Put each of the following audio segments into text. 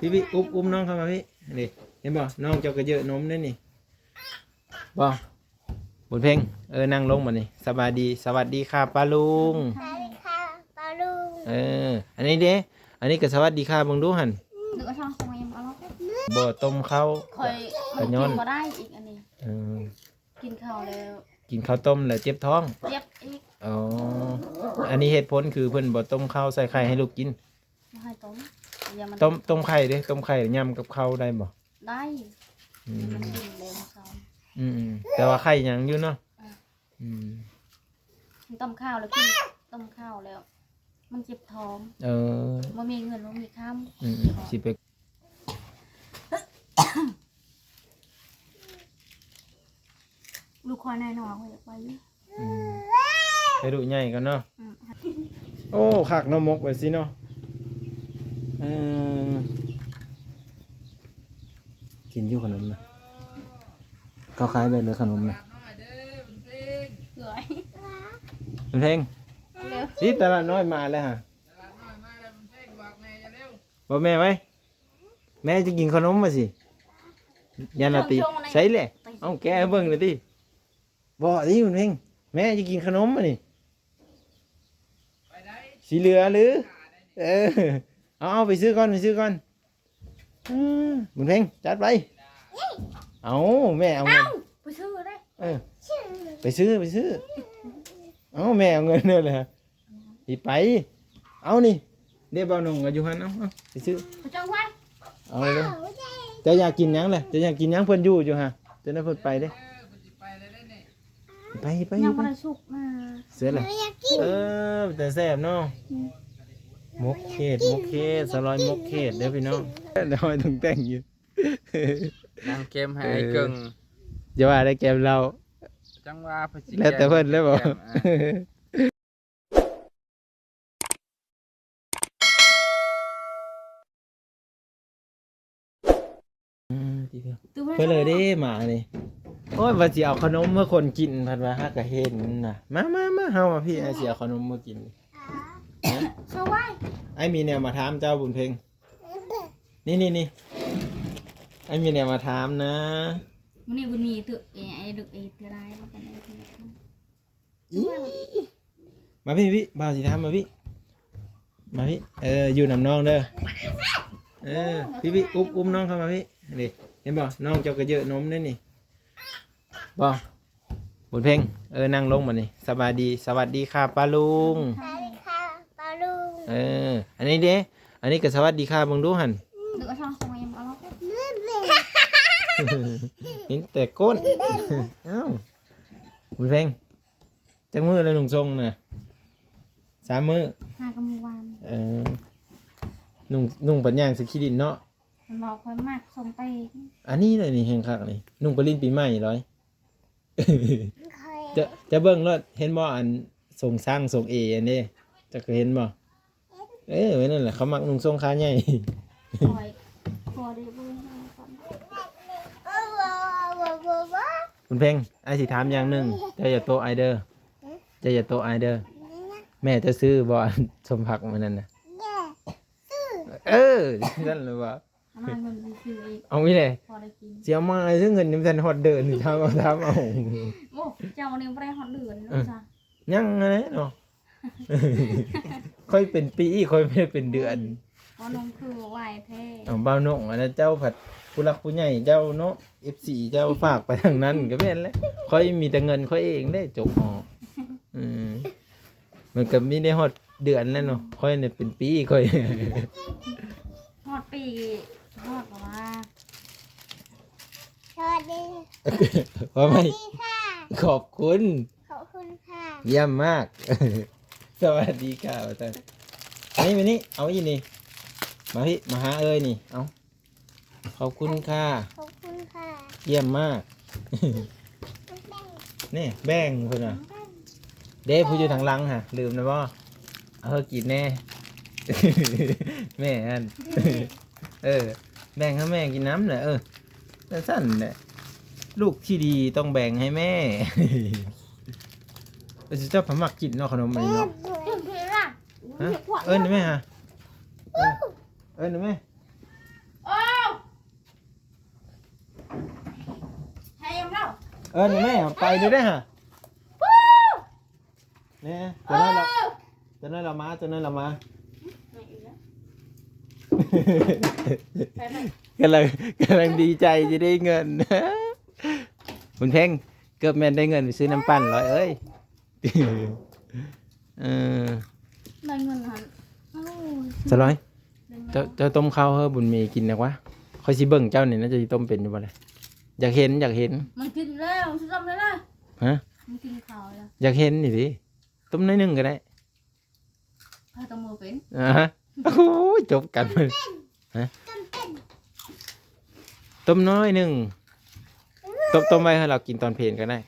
ພີ່ໆ ອຸບ ອຸບນ້ອງເຂົ້າມາພີ່ ນີ້ ເຫັນບໍ່ ນ້ອງເຈົ້າກໍເຢີະນົມເດ້ນີ້ ບໍ່ ບຸນເພັງ ເອີ ນັ່ງລົງບັດນີ້ ສະບາຍດີ ສະຫວັດດີຄ່າປ້າລຸງ ສະຫວັດດີຄ່າປ້າລຸງ ເອີ ອັນນີ້ເດ້ ອັນນີ້ກໍສະຫວັດດີຄ່າເບິ່ງດູຫັ້ນ ບໍ່ຕົ້ມເຂົ້າ ຂ້ອຍ ກໍ ກໍຍ້ອນ ມັນກິນບໍ່ໄດ້ອີກອັນນີ້ ເອີ ກິນເຂົ້າແລ້ວ ກິນເຂົ້າຕົ້ມແລ້ວເຈັບທ້ອງ ເຈັບອີກ ອໍ ອັນນີ້ເຫດຜົນຄືເພິ່ນບໍ່ຕົ້ມເຂົ້າໃສ່ໄຂ່ໃຫ້ລູກກິນ ບໍ່ໃຫ້ຕົ້ມ ຢ່າມັນ ຕົ້ມ ຕົ້ມໄຂ່ເດ້ ຕົ້ມໄຂ່ຫຍ້ຳກັບເຂົ້າໄດ້ບໍ່? ໄດ້ ອືມ ມັນກິນແລ້ວເຊົ້າ ອືມໆ ແຕ່ວ່າໄຂ່ຍັງຢູ່ເນາະ ອ່າ ອືມ ຕົ້ມເຂົ້າແລ້ວກິນ ຕົ້ມເຂົ້າແລ້ວ ມັນເຈັບທ້ອງ ເອີ ບໍ່ມີເງິນບໍ່ມີຄຳ ອືມໆ ຊິໄປ ລູກຂ້ອຍນ້ອຍໆ ຂ້ອຍຢາກໄປຢູ່ ອືມ ໄປດຸໃຫຍ່ກ່ອນເນາະ ອືມ ໂອ້ ຄັກເນາະ ໝົກໄວ້ຊິເນາະ ເອີ ກິນຢູ່ຂະໜົມນະ ເຂົາຂາຍແບບໃດຂະໜົມນະ ເອີຍ ເພັງ ເອີ ຊິຕະຫຼາດນ້ອຍມາແລ້ວຫະ ບອກແມ່ໄວ້ ແມ່ຈະກິນຂະໜົມວ່າຊິ ຢ້ານລາຕີ ໃສ່ແຫຼະ ເອົາແກະໃຫ້ເບິ່ງໜ່ອຍຕິ ບອກຕິບຸນເພັງ ແມ່ຈະກິນຂະໜົມວ່ານີ້ ຊິເຫຼືອຫຼື ເອີ ເອົາ ເອົາ ໄປຊື້ກ່ອນ ໄປຊື້ກ່ອນ ເອີ ບຸນເພັງ ຈັດໄປ ເອົາ ແມ່ເອົາເງິນ ເອົ້າ ໄປຊື້ເດ້ ເອີ ໄປຊື້ ໄປຊື້ ເອົາ ແມ່ເອົາເງິນເດີລະ ຊິໄປ ເອົານີ້ ເດ້ ບ່າວໜຸ່ງກໍຢູ່ຫັ້ນ ເອົາ ເອົາ ໄປຊື້ ເຈົ້າວ່າ ເອົາເລີຍ ເຈົ້າຢາກກິນຫຍັງລະ ເຈົ້າຢາກກິນຫຍັງ ເພິ່ນຢູ່ຢູ່ຫະ ເຈົ້ານະ ເພິ່ນໄປເດ້ ໄປ ໄປ ຍັງບໍ່ໄດ້ສຸກນະ ເສຍລະ ເອີ ເປັນຕາແຊບເນາະ ອືມ ໝົກເຂດ ໝົກເຂດ ສາວລອຍໝົກເຂດເດີພີ່ນ້ອງ ດອຍຕ້ອງແຕ່ງຢູ່ ນາງເກັມໃຫ້ ເອີ ອ້າຍເກິ່ງ ຢ່າວ່າໄດ້ແກ້ມເຫຼົ້າ ຈັ່ງວ່າ ແລ້ວແຕ່ເພິ່ນເລີຍບໍ ແກ້ມ ອ່າ ອືມ ເພິ່ນເລີຍເດ້ໝານີ້ ໂອ້ຍ ວ່າຊິເອົາຂະໜົມມາຄົນກິນ ພັດວ່າຫາກະເຫັນນະ ມາ ມາ ມາ ເຮົາມາພີ້ ອ້າຍຊິເອົາຂະໜົມມາກິນ ສະບາຍ ອ້າຍມີແນວມາຖາມເຈົ້າ ບຸນເພັງ ນີ້ໆໆ ອ້າຍມີແນວມາຖາມນະ ມື້ນີ້ບຸນມີເຕີ ເອ ໄອ້ລູກເອເທື່ອໃດ ມາພີ້ ພີ່ ບ່າວຊິຖາມ ມາພີ້ ມາພີ້ ເອີ ຢູ່ນຳນ້ອງເດີ ເອີ ພີ່ໆ ອຸບ ອຸບນ້ອງເຂົ້າມາພີ້ ນີ້ ເຫັນບໍ່ ນ້ອງເຈົ້າກໍເຢີະນົມເດ້ນີ້ ບໍ່ ບຸນເພັງ ເອີ ນັ່ງລົງບັດນີ້ ສະບາຍດີ ສະຫວັດດີຄ່າປ້າລຸງ ສະຫວັດດີຄ່າປ້າລຸງ ເອີ ອັນນີ້ເດ້ ອັນນີ້ກໍສະຫວັດດີຄ່າເບິ່ງດູຫັ້ນ ເຫັນແຕ່ກົ້ນ ເອົ້າ ບຸນເພັງ ຈັກມື້ແລ້ວນຸ່ງຊົງນະ ສາມມື້ ຫາກັບມື້ວານ ເອີ ນຸ່ງ ນຸ່ງປັນຍ່າງສະຂີ້ດິນເນາະ ມັນບອກຂ້ອຍມັກຊົງເຕ ອັນນີ້ແຫຼະນີ້ແຮ່ງຄັກນີ້ ນຸ່ງໄປຫຼິ້ນປີໃໝ່ລອຍ ຈະ ຈະເບິ່ງໂລດ ເຫັນບໍ່ ອັນຊົງຊ້າງຊົງເອອັນເດ້ ເຈົ້າເຄີຍເຫັນບໍ່? ເອີ ແມ່ນນັ້ນແຫຼະ ເຂົາມັກນຸ່ງຊົງຂາໃຫຍ່ ຄຸນເພັງ ອ້າຍຊິຖາມຢ່າງໜຶ່ງ ເຈົ້າຢ່າໂຕະອ້າຍເດີ ເຈົ້າຢ່າໂຕະອ້າຍເດີ ແມ່ເຈົ້າຊື້ບໍ່ ອັນ ສົ້ມຜັກມື້ນັ້ນນະ ເອີ ຊັ້ນລະວ່າ ເອົາເງິນໄປຊື້ອີກ ເອົາອີກແຫຼະ ພໍໄດ້ກິນ ຊິເອົາມາໃຫ້ເງິນຍັງບໍ່ທັນຮອດເດືອນນີ້ ຖາມເອົາ ຖາມເອົາ ໂອ້ ເຈົ້ານີ້ບໍ່ໄດ້ຮອດເດືອນ ເອີ ເນາະ ຍັງຫັ້ນແຫຼະເນາະ ຂ້ອຍເປັນປີ ຂ້ອຍບໍ່ໄດ້ເປັນເດືອນ ອືມ ບ່າວໜຸ່ງຄືໄວແທ້ ເອົາ ບ່າວໜຸ່ງ ອັນນັ້ນເຈົ້າພັດຜູ້ຫຼັກຜູ້ໃຫຍ່ເຈົ້າເນາະ ເອັຟຊີ ເຈົ້າຝາກໄປທາງນັ້ນກໍແມ່ນແຫຼະ ຂ້ອຍມີແຕ່ເງິນຂ້ອຍເອງເດ້ ຈົກອອກ ອືມ ມັນກໍມີໄດ້ຮອດເດືອນແລ້ວເນາະ ຂ້ອຍນີ້ເປັນປີຂ້ອຍ ຮອດປີ ຮອດກໍວ່າ ສະຫວັດດີ ວ່າໄໝ ສະຫວັດດີຄ່ະ ຂອບຄຸນ ຂອບຄຸນຄ່ະ ຢ້ຽມມາກ ສະຫວັດດີຄ່ະ ວ່າຊັ້ນ ນີ້ ມານີ້ ເອົາອີ່ນີ້ ມາພີ້ ມາຫາເອີຍນີ້ ເອົາ ຂອບຄຸນຄ່ະ ຂອບຄຸນຄ່ະ ຢ້ຽມມາກ ແບ່ງ ນີ້ ແບ່ງເພິ່ນວ່າ ແບ່ງ ເດ້ ຜູ້ຢູ່ທາງຫຼັງຫະ ລືມແລ້ວບໍ່? ເອົາໃຫ້ກິນແດ່ ແມ່ຫັ້ນ ເອີ ແບ່ງໃຫ້ແມ່ກິນນຳແຫຼະ ເອີ ຈັ່ງຊັ້ນແຫຼະ ລູກທີ່ດີຕ້ອງແບ່ງໃຫ້ແມ່ ເອີ ເຈົ້າພະມັກກິນເນາະ ຂະໜົມອັນນີ້ເນາະ ຮະ ເອີ້ນແມ່ຫະ ເອີ້ນແມ່ ເອີ້ນແມ່. ເອີ້ນແມ່ ໄປເດີ້ເດ້ຫະ ແນ່ ເຈົ້ານ້ອຍລະ ເຈົ້ານ້ອຍລະມາ ເຈົ້ານ້ອຍລະມາ ກຳລັງ ກຳລັງດີໃຈຈະໄດ້ເງິນ ບຸນເພັງ ເກືອບແມ່ນໄດ້ເງິນໄປຊື້ນ້ຳປັ່ນ ລອຍເອີຍ. ເອີ ໄດ້ເງິນຫັ້ນ ໂອ້ຍ ສະຫຼອຍ ໄດ້ເງິນ ເຈົ້າ ເຈົ້າຕົ້ມເຂົ້າໃຫ້ບຸນມີກິນແດ່ວະ ຂ້ອຍຊິເບິ່ງເຈົ້ານີ້ນະ ເຈົ້າຊິຕົ້ມເປັນຢູ່ບໍ່ລະ ຢາກເຫັນ ຢາກເຫັນ ມັນກິນແລ້ວ ຊິຕົ້ມແລ້ວນະ ຮະ ມັນກິນເຂົ້າແລ້ວ ຢາກເຫັນນີ້ຕິ ຕົ້ມໜ້ອຍໜຶ່ງກໍໄດ້ ຂ້ອຍຕ້ອງບໍ່ເປັນ ອາ ໂອ້ຍ ຈົບກັນ ຮະ ຕົ້ມໜ້ອຍໜຶ່ງ ຕົ້ມ ຕົ້ມໄວ້ໃຫ້ລາວກິນຕອນເພນກໍໄດ້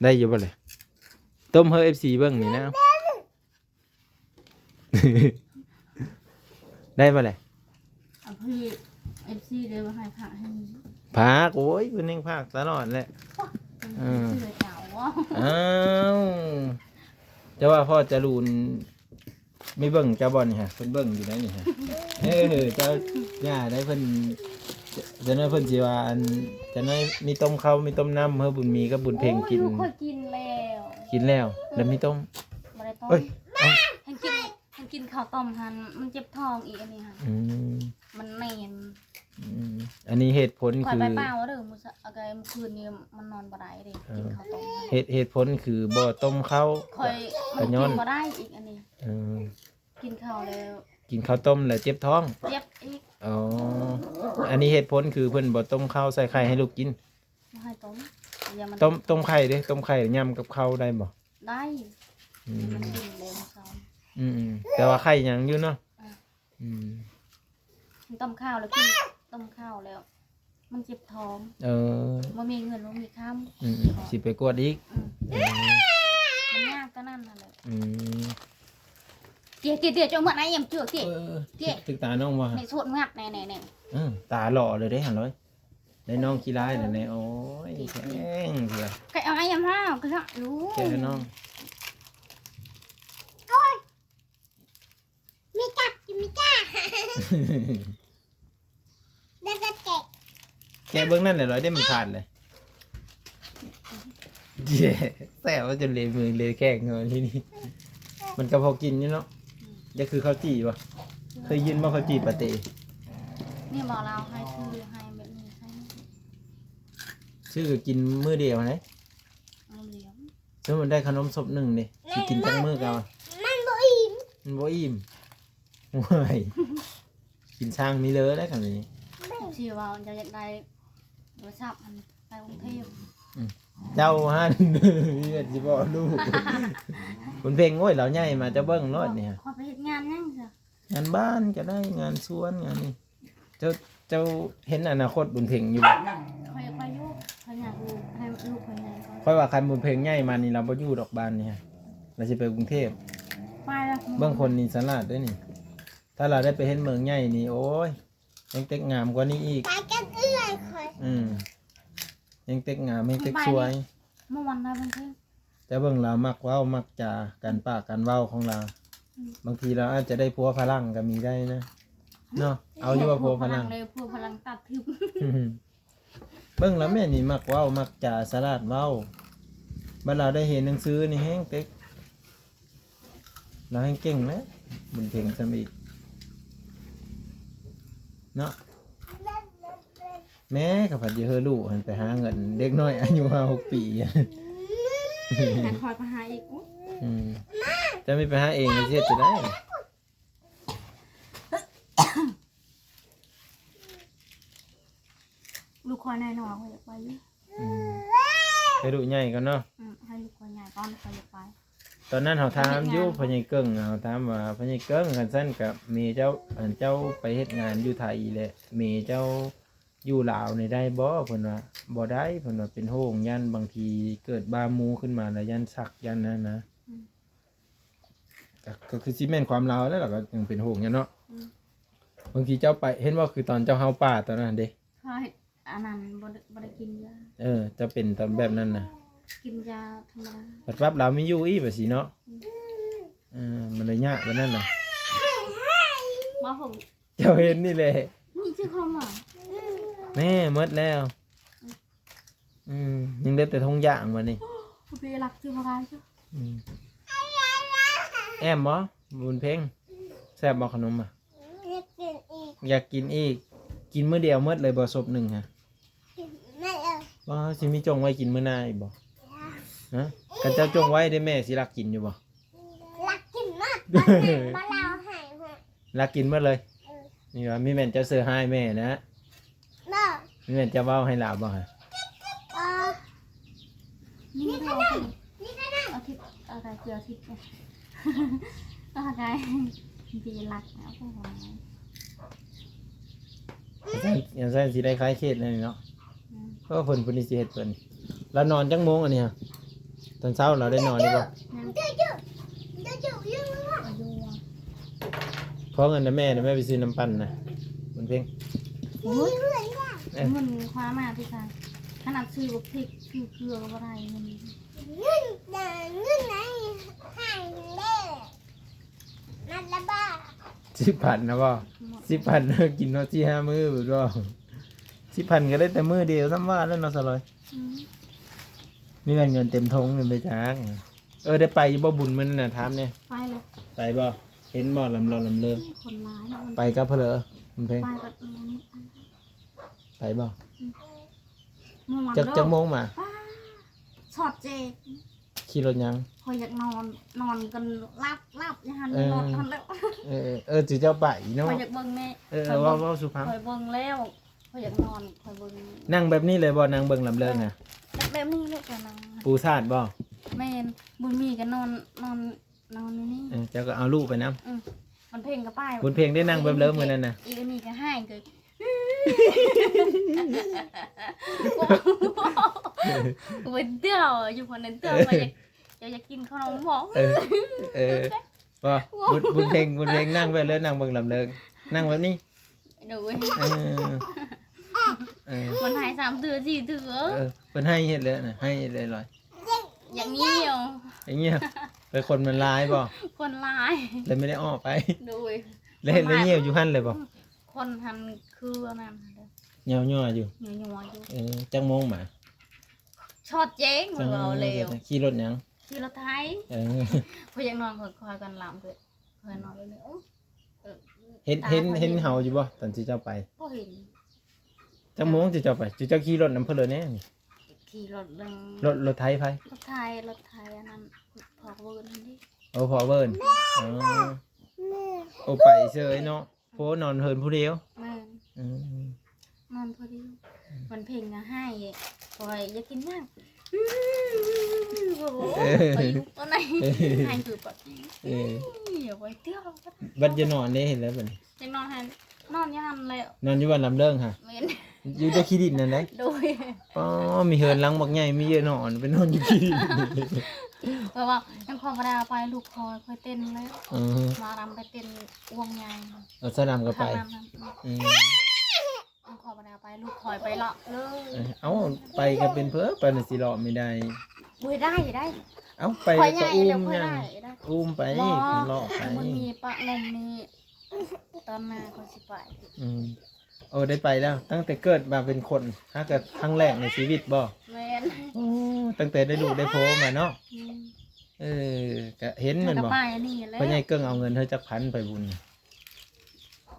ໄດ້ຢູ່ບໍ່ລະ ຕົ້ມໃຫ້ເອັຟຊີເບິ່ງນີ້ນະ ໄດ້ບໍ່ລະ ເອົາເພື່ອເອັຟຊີເດີ ບໍ່ໃຫ້ພາກໃຫ້ ພາກ ໂອ້ຍ ເພິ່ນແຮ່ງພາກຕະຫຼອດແຫຼະ ເອີ ເຊື່ອເຈົ້າບໍ່ ອ້າວ ເຈົ້າວ່າພໍ່ຈະລູນ ມີເບິ່ງເຈົ້າບໍ່ນີ້ຫະ ເພິ່ນເບິ່ງຢູ່ໄດ໋ນີ້ຫະ ເອີ ເຈົ້າຢ່າໄດ໋ ເພິ່ນ ຈະ ຈະໜ້ອຍເພິ່ນຊິວ່າ ອັນ ຈະໜ້ອຍມີຕົ້ມເຂົ້າ ມີຕົ້ມນ້ຳ ເຮີ ບຸນມີກັບບຸນເພັງກິນ ໂອ້ຍ ຂ້ອຍກິນແລ້ວ ກິນແລ້ວ ແລ້ວມີຕົ້ມ ບໍ່ໄດ້ຕົ້ມ ເອີຍ ເອົ້າ ເຫັນກິນ ເຫັນກິນເຂົ້າຕົ້ມຫັ້ນ ມັນເຈັບທ້ອງອີກ ອັນນີ້ຫັ້ນ ອືມ ມັນແໜ້ນ ອືມ ອັນນີ້ເຫດຜົນ ຂ້ອຍ ຄື ໄປປ່າເດີ້ ມື້ເຊົ້າ ເອົາ ມື້ຄືນນີ້ມັນນອນບໍ່ໄດ້ເດ້ ເອີ ກິນເຂົ້າຕົ້ມ ເຫດ ເຫດຜົນຄືບໍ່ຕົ້ມເຂົ້າ ຂ້ອຍ ກະ ມັນ ກະຍ້ອນ ກິນບໍ່ໄດ້ອີກອັນນີ້ ເອີ ກິນເຂົ້າແລ້ວ ກິນເຂົ້າຕົ້ມແລ້ວເຈັບທ້ອງ ເຈັບອີກ ອໍ ອັນນີ້ເຫດຜົນຄືເພິ່ນບໍ່ຕົ້ມເຂົ້າໃສ່ໄຂ່ໃຫ້ລູກກິນ ບໍ່ໃຫ້ຕົ້ມ ຢ່າມັນ ຕົ້ມ ຕົ້ມໄຂ່ເດ້ ຕົ້ມໄຂ່ຫຍ້ຳກັບເຂົ້າໄດ້ບໍ່ ໄດ້ ອືມ ມັນກິນແລ້ວເຊົ້າ ອືມໆ ແຕ່ວ່າໄຂ່ຍັງຢູ່ເນາະ ອືມ ອືມ ຕົ້ມເຂົ້າແລ້ວກິນ ຕົ້ມເຂົ້າແລ້ວ ມັນເຈັບທ້ອງ ເອີ ບໍ່ມີເງິນບໍ່ມີຄຳ ອືມໆ ຊິໄປກວດອີກ ອືມ ເອີ ມັນຍາກຕອນນັ້ນຫັ້ນແຫຼະ ອືມ ເຕຍ ເຕຍ ເຕຍ ເຈົ້າເມືອນາຍຽມເຈື່ອ ເຕຍ ເອີ ເຕຍ ຖືກຕານ້ອງບໍ່ ແມ່ສວດງາບແນ່ໆໆ ເອີ ຕາຫຼໍ່ເລີຍເດ້ຫັ້ນເລີຍ ໄດ້ນ້ອງຂີ້ຮ້າຍແລ້ວແນ່ ໂອ້ຍ ເຕຍ ແຂງເທື່ອ ໄກ່ເອົາໄອ້ຍຳຫ້າວ ກະເນາະ ແກະໃຫ້ນ້ອງ ໂອ້ຍ ມີຈັບ ມີຈັບ ແລ້ວກໍແກະ ແກະເບິ່ງນັ້ນແຫຼະ ລອຍເດ້ ມັນຂາດເລີຍ ແຊບວ່າຈົນເລມືເລແຂ້ງເນາະ ທີ່ນີ້ ມັນກໍພໍກິນຢູ່ເນາະ ອືມ ຢາກຄືເຂົ້າຈີ່ບໍ່ ເຄີຍກິນບໍ່ເຂົ້າຈີ່ປາເຕ ນີ້ບໍ່ ລາວໃຫ້ຊື້ໃຫ້ແບບນີ້ໃຫ້ ຊື້ກໍກິນມື້ດຽວຫັ້ນແຫຼະ ມື້ດຽວ ສົມມຸດໄດ້ຂະໜົມສົບໜຶ່ງເດ້ ຊິກິນຈັກມື້ກໍເອົາ ມັນບໍ່ອີ່ມ ມັນບໍ່ອີ່ມ ໂອ້ຍ ກິນຊ່າງມີເລີຍໄດ໋ຄັນນີ້ ຊິເວົ້າ ເຈົ້າຢາກໄດ້ໂທລະສັບຫັ້ນ ໄປກຸງເທບ ອືມ ເຈົ້າຫັ້ນ ເຮັດຊິບອກລູກ ຄຸນເພັງ ໂອ້ຍ ລາວໃຫຍ່ມາ ເຈົ້າເບິ່ງໂລດນີ້ ຂ້ອຍໄປເຮັດງານຫຍັງຊະ ງານບ້ານກໍໄດ້ ງານສວນ ງານນີ້ ເຈົ້າ ເຈົ້າເຫັນອະນາຄົດບຸນເພັງຢູ່ບໍ່? ຂ້ອຍ ຂ້ອຍຢູ່ ຂ້ອຍຢາກຢູ່ ໃຫ້ລູກຂ້ອຍໃຫຍ່ກ່ອນ ຂ້ອຍວ່າຄັນບຸນເພັງໃຫຍ່ມານີ້ ລາວບໍ່ຢູ່ດອກບ້ານນີ້ຮະ ລາວຊິໄປກຸງເທບ ໄປລະ ເບິ່ງຄົນນີ້ສະຫຼາດເດ້ນີ້ ຖ້າລາວໄດ້ໄປເຮັດເມືອງໃຫຍ່ນີ້ ໂອ້ຍ ແຮ່ງເຕັກງາມກວ່ານີ້ອີກ ໄປກັບເອື້ອຍຂ້ອຍ ອືມ ແຮ່ງເຕັກງາມ ແຮ່ງເຕັກສວຍ ມ່ວນນະເພິ່ນ ແຕ່ເບິ່ງລາວມັກເວົ້າມັກຈາ ການປາກການເວົ້າຂອງລາວ ອືມ ບາງທີລາວອາດຈະໄດ້ຜົວຝຣັ່ງກໍມີໄດ້ນະ ເນາະ ເອົາຢູ່ວ່າຜົວຝຣັ່ງ ຜົວຝຣັ່ງຕັດທຶບ ເບິ່ງລາວແມ່ນນີ້ມັກເວົ້າມັກຈາ ສະຫຼາດເວົ້າ ບັດລາວໄດ້ຮຽນໜັງສືນີ້ແຮ່ງເຕັກ ລາວແຮ່ງເກັ່ງແຫຼະ ບຸນເພັງຊຳອີກເນາະ ແມ່ກໍພັດຢູ່ເຮີລູກຫັ້ນໄປຫາເງິນ ເດັກນ້ອຍອາຍຸຫ້າຫົກປີ ໃຫ້ຂ້ອຍໄປຫາອີກ ອືມ ເຈົ້າມີໄປຫາເອງຊິເຮັດຈັ່ງໃດ ລູກຂ້ອຍນ້ອຍໆ ຂ້ອຍຢາກໄປຢູ່ ອືມ ໃຫ້ລູກໃຫຍ່ກ່ອນເນາະ ອືມ ໃຫ້ລູກຂ້ອຍໃຫຍ່ກ່ອນ ຂ້ອຍຢາກໄປ ຕອນນັ້ນເຮົາຖາມຢູ່ ພໍ່ໃຫຍ່ເກິ່ງ ເຮົາຖາມວ່າ ພໍ່ໃຫຍ່ເກິ່ງ ຄັນຊັ້ນກະແມ່ເຈົ້າ ອັນເຈົ້າໄປເຮັດງານຢູ່ໄທແຫຼະ ແມ່ເຈົ້າຢູ່ລາວນີ້ໄດ້ບໍ່? ເພິ່ນວ່າບໍ່ໄດ້ ເພິ່ນວ່າເປັນໂຮງ ຢ້ານບາງທີເກີດບ້າໝູຂຶ້ນມາແລ້ວຢ້ານຊັກ ຢ້ານນັ້ນນະ ອືມ ກໍ ກໍຄືຊິແມ່ນຄວາມລາວແຫຼະ ລາວກໍຍັງເປັນໂຮງຢູ່ເນາະ ອືມ ບາງທີເຈົ້າໄປ ເຫັນບໍ່ ຄືຕອນເຈົ້າເຫົ່າປ່າຕອນນັ້ນເດ້ ເຮົາເຮັດອັນນັ້ນ ບໍ່ໄດ້ ບໍ່ໄດ້ກິນຢາ ເອີ ເຈົ້າເປັນຕອນແບບນັ້ນນະ ກິນຢາທຳມະດາ ບັດປັບລາວມີຢູ່ອີກ ບັດຊິເນາະ ອືມ ເອີ ມັນໄດ້ຍາກແບບນັ້ນນະ ບໍ່ ເຈົ້າເຫັນນີ້ແຫຼະ ມີຊື່ຄວາມວ່າ ແມ່ ໝົດແລ້ວ ອືມ ຍັງເຫຼືອແຕ່ຖົງຢາງບັດນີ້. ຜູ້ເປລັກຄືບໍ່ໄດ້. ອືມ ແອມບໍ່ ບຸນເພັງ? ແຊບບໍ່ຂະໜົມອະ? ຢາກກິນອີກ ຢາກກິນອີກ. ກິນມື້ດຽວໝົດເລີຍບໍ່ ສົບໜຶ່ງຮະ? ກິນໝົດເລີຍ. ບໍ່ ຊິມີຈົ່ງໄວ້ກິນມື້ໜ້າອີກບໍ່? ຮະ? ຄັນເຈົ້າຈົ່ງໄວ້ເດ້ ແມ່ຊິລັກກິນຢູ່ບໍ່? ລັກກິນໝົດ ບໍ່ເລົ່າໃຫ້. ລັກກິນໝົດເລີຍ. ເອີ ນີ້ວ່າມີແມ່ນເຈົ້າເຊື່ອຮ້າຍແມ່ນະ? ບໍ່ ມີແມ່ນເຈົ້າເວົ້າໃຫ້ລາວບໍ່ຮະ? ບໍ່ ນີ້ກໍໄດ້ ນີ້ກໍໄດ້ ອາທິດ ອາກາຍເກືອທິດ ອາກາຍ ດີລັກນະ ໂອ້ໂຫ ຈັ່ງຊັ້ນ ຈັ່ງຊັ້ນຊິໄດ້ຄາຍເຂດແນວນີ້ເນາະ. ອືມ ເອີ ເພິ່ນ ເພິ່ນນີ້ຊິເຮັດເພິ່ນ. ລາວນອນຈັກໂມງອັນນີ້ຮະ? ຕອນເຊົ້າລາວໄດ້ນອນຢູ່ບໍ່? ຍັງ ຂໍເງິນນຳແມ່ນະ ແມ່ໄປຊື້ນ້ຳປັ່ນນະ ບຸນເພັງ. ໂອ້ຍ ເອີ ເງິນຄວ້າມາຕິຊະ ຂະໜາດຊື້ບັກພິກ ຊື້ເກືອກໍບໍ່ໄດ້ເງິນ. ເງິນນະ ເງິນໃນໃຫ້ເດ້ ນັດລະບາດ. ສິບພັນນະບໍ່? ສິບພັນ ກິນເນາະ ສີ່ຫ້າມື້ພຸ້ນບໍ່? ສິບພັນກໍໄດ້ແຕ່ມື້ດຽວ ສ່ຳວ່າແລ້ວເນາະ ສາວລອຍ. ອືມ ມີແມ່ນເງິນເຕັມຖົງນີ້ໄປຈັກ. ເອີ ໄດ້ໄປຢູ່ບໍ່ບຸນມື້ນັ້ນນະ ຖາມແດ່? ໄປແລ້ວ. ໄປບໍ່? ເຫັນບໍ່ ລຳລອນລຳເລີ? ຄົນຫຼາຍເນາະ ໄປກັບໃຜເລີ? ບຸນເພັງ ໄປກັບ ໄປບໍ່? ອືມ ຈັກ ຈັກໂມງມາ? ຊອດເຈ ຂີ່ລົດຫຍັງ? ຂ້ອຍຢາກນອນ ນອນກັນຫຼັບໆຢູ່ຫັ້ນ ເອີ ນອນຫັ້ນແຫຼະ. ເອີ ເອີ ເອີ ເຈົ້າໄປເນາະ ຂ້ອຍຢາກເບິ່ງແມ່. ເອີ ເອີ ເວົ້າ ເວົ້າສູ່ຟັງ ຂ້ອຍເບິ່ງແລ້ວ ຂ້ອຍຢາກນອນ ຂ້ອຍເບິ່ງ. ນັ່ງແບບນີ້ເລີຍບໍ່? ນັ່ງເບິ່ງລຳເລີງນະ ແບບນີ້ແຫຼະ ກໍນັ່ງ. ປູຊາດບໍ່? ແມ່ນ ບຸນມີກໍນອນ ນອນ ນອນຢູ່ນີ້. ເອີ ເຈົ້າກໍເອົາລູກໄປນຳ. ອືມ ບຸນເພັງກໍໄປ ບຸນເພັງໄດ້ນັ່ງແບບເລີງມື້ນັ້ນນະ. ອີກອັນນີ້ກໍຮ້າຍເກີນ ເປັນເທື່ອຢູ່ຄົນນັ້ນເທື່ອ ວ່າຢາກ ເຈົ້າຢາກກິນຂະໜົມບໍ່? ເອີ ເອີ ບໍ່ ບຸນ ບຸນເພັງ ບຸນເພັງນັ່ງແບບເລີງ ນັ່ງເບິ່ງລຳເລີງ ນັ່ງແບບນີ້. ໂດຍ ເອີ ເອີ ມັນໃຫ້ສາມເທື່ອສີ່ເທື່ອ. ເອີ ເພິ່ນໃຫ້ເຮັດແລ້ວນະ ໃຫ້ເຮັດແລ້ວ. ຢ່າງນີ້ເອົາ ຢ່າງນີ້ເອົາ ແຕ່ຄົນມັນຫຼາຍບໍ່? ຄົນຫຼາຍ ແລ້ວໄມ່ໄດ້ອອກໄປ. ໂດຍ ແລ້ວເຮັດແລ້ວຍ່ຽວຢູ່ຫັ້ນເລີຍບໍ່? ຄົນຫັ້ນຄືອັນນັ້ນເດີ ຍ່ອວໆຢູ່ ຍ່ອວໆຢູ່. ເອີ ຈັກໂມງມາ? ຊອດແຈ້ງ ເວົ້າແລ້ວ. ຂີ່ລົດຫຍັງ? ຂີ່ລົດໄຖ. ເອີ ຂ້ອຍຢາກນອນ ຂ້ອຍ ຂ້ອຍກັນລຳ ຂ້ອຍ ຂ້ອຍນອນແບບນີ້. ໂອ້ ເອີ ເຫັນ ເຫັນ ເຫັນເຮົາຢູ່ບໍ່ ຕອນທີ່ເຈົ້າໄປ? ບໍ່ເຫັນ. ຈັກໂມງທີ່ເຈົ້າໄປ? ເຈົ້າຂີ່ລົດນຳເພິ່ນເລີຍແນ່ນີ້? ຂີ່ລົດເບິ່ງ ລົດ ລົດໄຖໃຜ? ລົດໄຖ ລົດໄຖອັນນັ້ນ ພໍ່ເວີນຫັ້ນເດ້. ໂອ້ ພໍ່ເວີນ. ອໍ ໂອ້ ໄປເຊີຍເນາະ. ໂອ້ ນອນເຮືອນຜູ້ດຽວ. ແມ່ນ. ອືມ ນອນຜູ້ດຽວ. ອືມ ວັນເພັງກໍໃຫ້ ຂ້ອຍຢາກກິນຫຍັງ? ໂອ້ ເອີ ໄປຢູ່ປານໃດ? ເອີ ໃຫ້ຄືປະ ເອີ ຢ່າໄປເທື່ອ. ບັດຢາກນອນເດ້ ເຫັນແລ້ວບັດນີ້ ຢາກນອນຫັ້ນ ນອນຢູ່ຫັ້ນແຫຼະ. ນອນຢູ່ບ້ານລຳເລີງຫະ? ແມ່ນ. ຢູ່ແຕ່ຂີ້ດິນນັ້ນເດ້? ໂດຍ. ອໍ ມີເຮືອນຫຼັງບັກໃຫຍ່ ມີເຍອະນອນ ໄປນອນຢູ່ຂີ້ດິນ. ເພາະວ່າຍັງຂໍບໍ່ໄດ້ເອົາໄປ ລູກຂ້ອຍ ຂ້ອຍເຕັ້ນແລ້ວ. ເອີ ໝໍລຳໄປເຕັ້ນວົງໃຫຍ່. ເອີ ສາວລຳກໍໄປ. ອືມ ຍັງຂໍບໍ່ໄດ້ເອົາໄປ ລູກຂ້ອຍໄປເລາະເລີຍ. ເອີ ເອົ້າ ໄປກໍເປັນເພີ້ ໄປນະຊິເລາະໄມ່ໄດ້. ບໍ່ໄດ້ ໄດ້. ເອົ້າ ໄປກໍອຸ້ມຫຍັງ ອຸ້ມໄປ ເລາະໄປ. ມັນມີປະລົມນີ້ ຕອນມາຂ້ອຍຊິໄປ. ອືມ ໂອ້ ໄດ້ໄປແລ້ວ ຕັ້ງແຕ່ເກີດມາເປັນຄົນ ຫາກະຄັ້ງແລກໃນຊີວິດບໍ່? ແມ່ນ. ໂອ້ ຕັ້ງແຕ່ໄດ້ລູກໄດ້ຜົວມາເນາະ. ອືມ ເອີ ກະເຫັນແມ່ນບໍ່? ພໍ່ໃຫຍ່ເກິ່ງເອົາເງິນໃຫ້ຈັກພັນໄປບຸນ?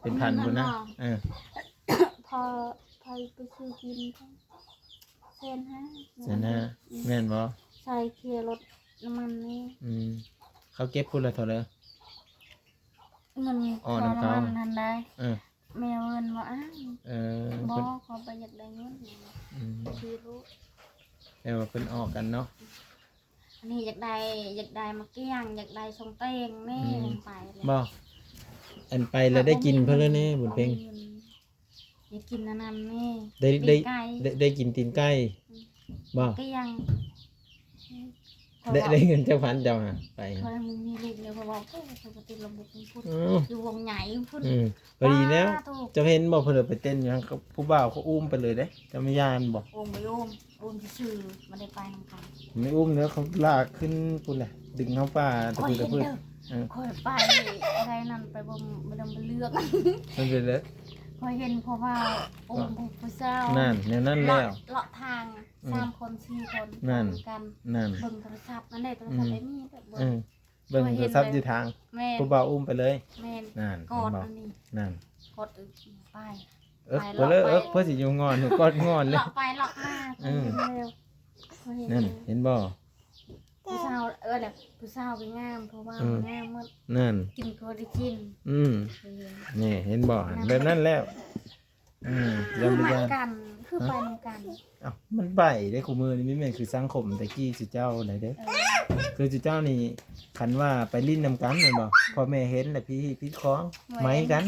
ເປັນພັນພຸ້ນນະ. ເອີ ພໍ ພໍໄປຊື້ກິນ ແສນຫ້າ. ແສນຫ້າ. ອືມ ແມ່ນບໍ່? ໃສ່ເຄຍລົດນ້ຳມັນນີ້. ອືມ ເຂົາເກັບພຸ້ນລະເທົ່າໃດ? ເງິນ ອໍ ຄ່ານ້ຳມັນຫັ້ນໄດ໋. ເອີ ແມ່ເພິ່ນບໍ່ເອົາ. ເອີ ບໍ່ ເພິ່ນ ເຂົາບໍ່ຢາກໄດ້ເງິນ. ອືມ ຄືຮູ້ ແຕ່ວ່າເພິ່ນອອກກັນເນາະ. ອັນນີ້ຢາກໄດ້ ຢາກໄດ້ໝາກກ້ຽງ ຢາກໄດ້ຊົງແຕງແນ່. ອືມ ໄປແລ້ວ ບໍ່ ອັນໄປແລ້ວໄດ້ກິນເພິ່ນແລ້ວແນ່ ບຸນເພັງ. ໄປເງິນ ຢາກກິນອັນນັ້ນແນ່ ໄດ້ ໄດ້ ໄດ້ກິນຕີນໄກ່. ອືມ ບໍ່ ໄດ້ ໄດ້ເງິນຈັກພັນເຈົ້າຫາໄປ? ຂ້ອຍມີລູກແລ້ວ ເພາະວ່າ ໂອ້ຍ ຂ້ອຍບໍ່ຕິດລະບົບພຸ້ນ ອືມ ຢູ່ວົງໃຫຍ່ພຸ້ນ. ອືມ ພໍດີແລ້ວ ເຈົ້າເຫັນບໍ່ ເພິ່ນໄປເຕັ້ນຢູ່ຫັ້ນ ຜູ້ບ່າວເຂົາອຸ້ມໄປເລີຍເດ້ ເຈົ້າບໍ່ຢ້ານບໍ່? ອຸ້ມ ໄປອຸ້ມ ອຸ້ມຊື່ໆ ບໍ່ໄດ້ໄປນຳກັນ. ໄມ່ອຸ້ມເດີ ເຂົາລາກຂຶ້ນພຸ້ນແຫຼະ ດຶງເຮົາປ່າແຕ່ພຸ້ນແຕ່ພຸ້ນ. ຂ້ອຍເຫັນເດີ ເອີ ຂ້ອຍໄປໄດ້ນັ້ນ ໄປເບິ່ງ ໄປເບິ່ງເລື່ອງ ມັນເປັນເລີຍ. ຂ້ອຍເຫັນຜູ້ບ່າວອຸ້ມຜູ້ສາວ ນັ້ນ ແນວນັ້ນແລ້ວ ເລາະ ເລາະທາງ ອືມ ສາມຄົນສີ່ຄົນ ນັ້ນ ກັນ ນັ້ນ ເບິ່ງໂທລະສັບ ນັ້ນເດ້ ໂທລະສັບ ອືມ ໄອ້ມີແບບເບິ່ງ ເອີ ເບິ່ງໂທລະສັບຢູ່ທາງ ແມ່ນ ຜູ້ບ່າວອຸ້ມໄປເລີຍ ແມ່ນ ນັ້ນ ກອດ ເຫັນບໍ່ ອັນນີ້ ນັ້ນ ກອດ ເອີ ໄປ ເອີ ໄປ ໄປເລີຍ ເອີ ເພິ່ນຊິຢູ່ງອນ ກອດງອນເລີຍ ເລາະໄປເລາະມາ ເອີ ນັ້ນ ເຫັນບໍ່? ຜູ້ສາວ ເອີ ແລ້ວຜູ້ສາວກໍງາມ ຜູ້ບ່າວ ອືມ ກໍງາມໝົດ ນັ້ນ ກິນກໍໄດ້ກິນ ອືມ ເອີ ນີ້ເຫັນບໍ່? ແບບນັ້ນແຫຼະ ອືມ ຄືມັກກັນ ຄືໄປນຳກັນ ເອົ້າ ມັນໄປເດ້ ຄູ່ມື້ນີ້ ມັນແມ່ນຄືສັງຄົມແຕ່ກີ້ ຊຸເຈົ້າໃດເດ້ ເອີ ຄືຊຸເຈົ້ານີ້ ຄັນວ່າໄປຫຼິ້ນນຳກັນແມ່ນບໍ່? ພໍ່ແມ່ເຫັນແລ້ວຜິດຮີດຜິດຄອງ ແມ່ນ ໄໝກັນ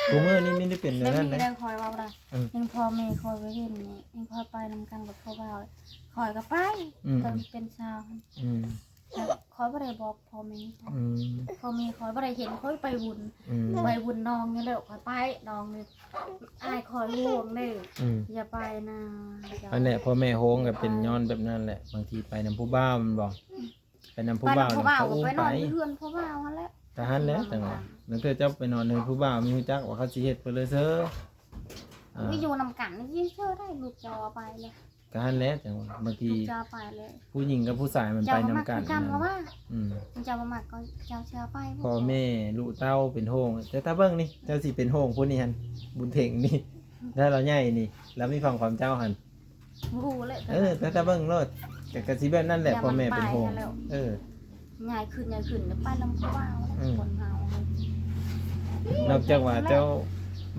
ຄູ່ມື້ນີ້ມີແຕ່ເປັນແນວນັ້ນເດ້ ແບບນີ້ເດ້ ຂ້ອຍເວົ້າໄດ້ ອືມ ຍັງພໍ່ແມ່ຂ້ອຍໄປຫຼິ້ນນີ້ ຍັງຂ້ອຍໄປນຳກັນກັບຜູ້ບ່າວ ຂ້ອຍກໍໄປ ອືມ ຕອນເປັນສາວ ອືມ ແຕ່ຂ້ອຍບໍ່ໄດ້ບອກພໍ່ແມ່ ອືມ ພໍ່ແມ່ຂ້ອຍບໍ່ໄດ້ເຫັນ ຂ້ອຍໄປບຸນ ອືມ ໄປບຸນໜອງນີ້ແຫຼະ ຂ້ອຍໄປໜອງນີ້ ອ້າຍຂ້ອຍຫ່ວງເດ້ ອືມ ຢ່າໄປນະ ອັນແຫຼະ ພໍ່ແມ່ໂຮງກໍເປັນຍ້ອນແບບນັ້ນແຫຼະ ບາງທີໄປນຳຜູ້ບ່າວແມ່ນບໍ່? ອືມ ໄປນຳຜູ້ບ່າວ ໄປນຳຜູ້ບ່າວ ເຂົາອຸ້ມໄປ ໄປນອນຢູ່ເຮືອນຜູ້ບ່າວຫັ້ນແຫຼະ ກໍຫັ້ນແຫຼະ ຈັ່ງວ່າ ລາງເທື່ອເຈົ້າໄປນອນເຮືອນຜູ້ບ່າວ ມີຮູ້ຈັກວ່າເຂົາຊິເຮັດໄປເລີຍເຊີ ອ່າ ໄປຢູ່ນຳກັນຊິເຊີໄດ້ ລູກເຈົ້າເອົາໄປເລີຍ ກໍຫັ້ນແຫຼະ ຈັ່ງວ່າ ບາງທີ ເຈົ້າໄປເລີຍ ຜູ້ຍິງກັບຜູ້ຊາຍມັນໄປນຳກັນ ເຈົ້າບໍ່ມັກຄືກັນ ອືມ ເຈົ້າບໍ່ມັກກໍເຈົ້າຊິເອົາໄປ ພໍ່ແມ່ລູກເຕົ້າເປັນໂຮງ ແຕ່ຕາເບິ່ງນີ້ ເຈົ້າຊິເປັນໂຮງຜູ້ນີ້ຫັ້ນ ບຸນເພັງນີ້ ຖ້າລາວໃຫຍ່ນີ້ ລາວມີຄວາມ ຄວາມເຈົ້າຫັ້ນ ບໍ່ຮູ້ແຫຼະ ເອີ ແຕ່ ແຕ່ເບິ່ງໂລດ ກໍ ກໍຊິແບບນັ້ນແຫຼະ ຢ່າ ພໍ່ແມ່ເປັນຫ່ວງ ມັນໄປຫັ້ນແຫຼະ ເອີ ໃຫຍ່ຂຶ້ນ ໃຫຍ່ຂຶ້ນ ກໍໄປນຳຜູ້ບ່າວແຫຼະ ອືມ ຄົນເຮົາ ນອກຈາກວ່າເຈົ້າ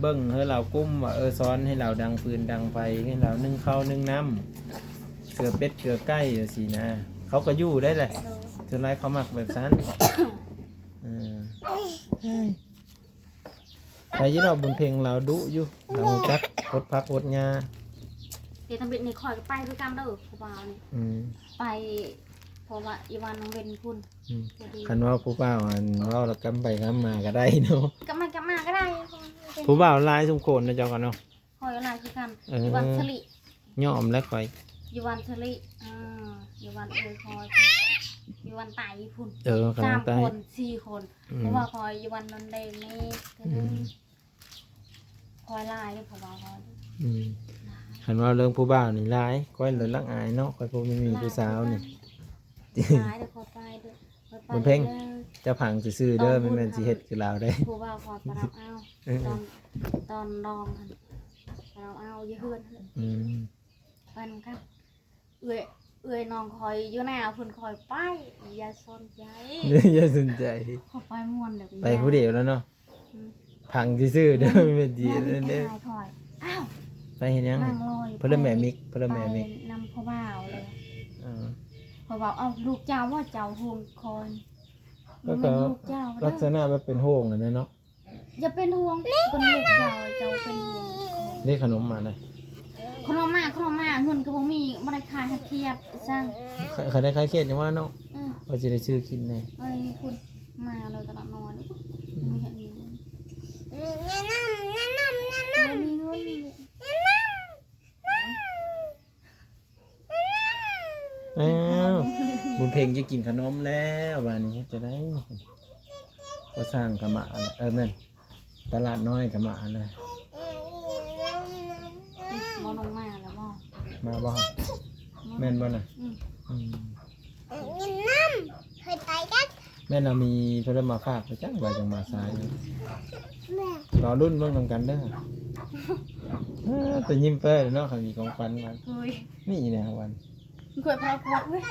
ເບິ່ງໃຫ້ລາວກຸ້ມວ່າ ເອີ ສອນໃຫ້ລາວດັງຟືນດັງໄຟ ໃຫ້ລາວໜຶ້ງເຂົ້າໜຶ້ງນ້ຳ ເກືອເປັດເກືອໄກ່ຈັ່ງຊີ້ນະ ເຂົາກໍຢູ່ໄດ້ແຫຼະ ໂດຍ ສ່ວນຫຼາຍເຂົາມັກແບບຊັ້ນ ເອີ ໃຜຢູ່ດອກ ບຸນເພັງລາວດຸຢູ່ ລາວຮູ້ຈັກຫົດຜັກຫົດຫຍ້າ ແຕ່ທຳອິດນີ້ຂ້ອຍກໍໄປຄືກັນເດີ ຜູ້ບ່າວນີ້ ອືມ ໄປ ເພາະວ່າອີ່ວັນນ້ອງເວັນພຸ້ນ ອືມ ພໍດີ ຄັນວ່າຜູ້ບ່າວອັນເວົ້າແລ້ວກຳໄປກຳມາກໍໄດ້ເນາະ ກຳໄປກຳມາກໍໄດ້ ຜູ້ບ່າວຫຼາຍສົມຄວນນະເຈົ້າກໍເນາະ ຂ້ອຍກໍຫຼາຍຄືກັນ ເອີ ຢູ່ບ້ານສະລິ ຍອມແລ້ວຂ້ອຍ ຢູ່ບ້ານສະລິ ເອີ ຢູ່ບ້ານເອື້ອຍຂ້ອຍ ຢູ່ບ້ານໃຕ້ພຸ້ນ ເອີ ສາມຄົນສີ່ຄົນ ອືມ ເພາະວ່າຂ້ອຍຢູ່ບ້ານດອນແດງນີ້ ອືມ ຂ້ອຍຫຼາຍເດ້ ເພາະວ່າຂ້ອຍ ອືມ ຄັນວ່າເລື່ອງຜູ້ບ່າວນີ້ຫຼາຍ ຂ້ອຍລະລັກອາຍເນາະ ຂ້ອຍບໍ່ມີຜູ້ສາວນີ້ ຫຼາຍເດ້ ຂ້ອຍໄປເດີ ບຸນເພັງ ເຈົ້າຟັງຊື່ໆເດີ ບໍ່ແມ່ນຊິເຮັດຄືລາວເດ້ ຜູ້ບ່າວຂ້ອຍໄປຮັບເອົາ ເອີ ຕອນ ຕອນດອງຫັ້ນ ໄປຮັບເອົາຢູ່ເຮືອນ ອືມ ໄປນຳກັນ ເອື້ອຍ ເອື້ອຍນ້ອງຂ້ອຍຢູ່ໜ້າເພິ່ນ ຂ້ອຍໄປ ຢ່າສົນໃຈ ຢ່າສົນໃຈ ຂ້ອຍໄປມ່ວນແລ້ວ ໄປຜູ້ດຽວແລ້ວເນາະ ອືມ ຟັງຊື່ໆເດີ ອືມ ແມ່ນດີເດີ ອ້າວ ໄປເຮັດຫຍັງ? ເພິ່ນລະແມ່ມິກ ເພິ່ນລະແມ່ມິກ ໄປນຳຜູ້ບ່າວເລີຍ ເອີ ເພິ່ນວ່າ ເອົ້າ ລູກເຈົ້າວ່າເຈົ້າໂຮງຄອນ ແລ້ວກໍ ແມ່ນລູກເຈົ້າເດີ ລັກສະນະແບບເປັນໂຮງຫັ້ນແຫຼະເນາະ ຢ່າເປັນຫ່ວງ ເປັນລູກເຈົ້າ ເຈົ້າເປັນຫ່ວງ ເດ້ ຂະໜົມມານະ ຂະໜົມມາ ຂະໜົມມາ ເງິນກໍບໍ່ມີ ບໍ່ໄດ້ຂາຍເຫັດຂຽດ ຈັ່ງ ຂະ ຂະໄດ້ຂາຍຂຽດຍັງວ່າເນາະ ອືມ ວ່າຊິໄດ້ຊື້ກິນແດ່ ເອີຍ ພຸ້ນ ມາເລີຍຕະຫຼາດນ້ອຍ ອືມ ບໍ່ເຫັນມີ ແນະນຳ ແນະນຳ ແນະນຳ ບໍ່ມີເງິນ ແນະນຳ ອ້າວ ບຸນເພັງຈະກິນຂະໜົມແລ້ວ ບາດນີ້ເຮັດຈັ່ງໃດ? ກໍສ້າງກະມະ ເອີ ແມ່ນ ຕະຫຼາດນ້ອຍກະມະຫັ້ນນະ ບໍ່ລົງມາແລ້ວບໍ່? ມາບໍ່? ແມ່ນບໍ່ນະ? ອືມ ອືມ ກິນນ້ຳ ເຄີຍໄປກັນ ແມ່ນລາວມີໂທລະມາຝາກໄປ ຈັ່ງວ່າຈັ່ງມາສາຍ ແມ່ນ ລໍລຸ້ນເບິ່ງນຳກັນເດີ ເອີ ແຕ່ຍິ້ມເປີເນາະ ຄັນມີຂອງຂວັນມາ ໂອ້ຍ ນີ້ແນວຂອງຂວັນ ຂ້ອຍພາກວດເວີຍ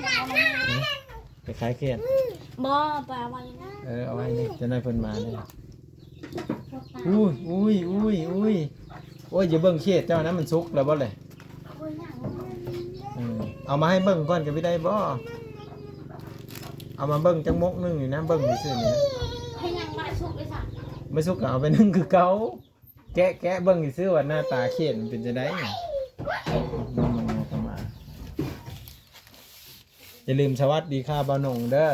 ໄປຂາຍຂຽດ ບໍ່ ໄປເອົາໄວ້ ເອີ ເອົາໄວ້ນີ້ ຈະໄດ້ເພິ່ນມາເດີ ອຸ້ຍ ອຸ້ຍ ອຸ້ຍ ອຸ້ຍ ໂອ້ຍ ຢ່າເບິ່ງຂຽດເຈົ້ານະ ມັນສຸກແລ້ວບໍ່ແຫຼະ? ອືມ ເອົາມາໃຫ້ເບິ່ງກ່ອນກໍບໍ່ໄດ້ບໍ່? ເອົາມາເບິ່ງຈັກມົກໜຶ່ງນີ້ນະ ເບິ່ງຊື່ໆນີ້ນະ ເຮັດຫຍັງບໍ່ໄດ້ສຸກເລີຍຊະ ບໍ່ສຸກກໍເອົາໄປໜຶ້ງຄືເກົ່າ ແກະ ແກະເບິ່ງຊື່ໆວ່າໜ້າຕາຂຽດມັນເປັນຈັ່ງໃດ ມາ ມາ ມາ ມາ ຢ່າລືມສະຫວັດດີຄ່າບ່າວໜົງເດີ.